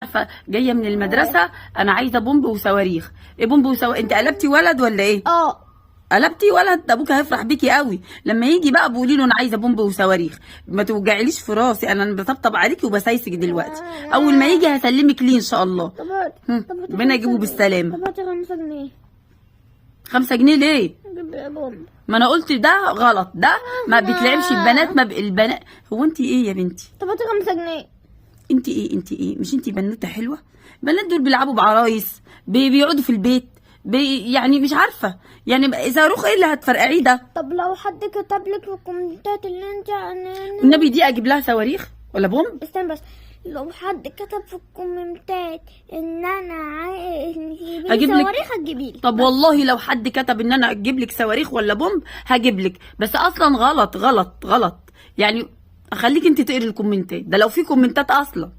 عارفه جاية من المدرسة انا عايزه بومب وصواريخ. ايه بومب وصواريخ؟ انت قلبتي ولد ولا ايه؟ اه. قلبتي ولد؟ ابوك هيفرح بيكي قوي لما يجي بقى. بقولي له انا عايزه بومب وصواريخ. ما توجعليش في راسي، انا بطبطب عليكي وبسايسك دلوقتي. اول ما يجي هسلمك ليه ان شاء الله. طب هات. طب هات ربنا يجيبه 5 جنيه. بالسلامة. طب هاتي 5 جنيه. 5 جنيه ليه؟ اجيب بومب. ما انا قلت ده غلط، ده ما بيتلعبش البنات، ما البنات. هو انت ايه يا بنتي؟ طب هاتي 5 جنيه. انت ايه؟ انت ايه؟ مش انت بنوته حلوة؟ البنات دول بيلعبوا بعرايس، بيقعدوا في البيت، يعني مش عارفه يعني صاروخ ايه اللي هتفرقعيه ده؟ طب لو حد كتب لك في الكومنتات اللي انت النبي دي اجيب لها صواريخ ولا بومب؟ استنى بس، لو حد كتب في الكومنتات ان انا عايز تجيبي هجيب لك- صواريخ هتجيبيلي. طب والله لو حد كتب ان انا اجيب لك صواريخ ولا بومب هجيب لك، بس اصلا غلط غلط غلط. يعني اخليك انت تقري الكومنتات ده لو في كومنتات اصلا.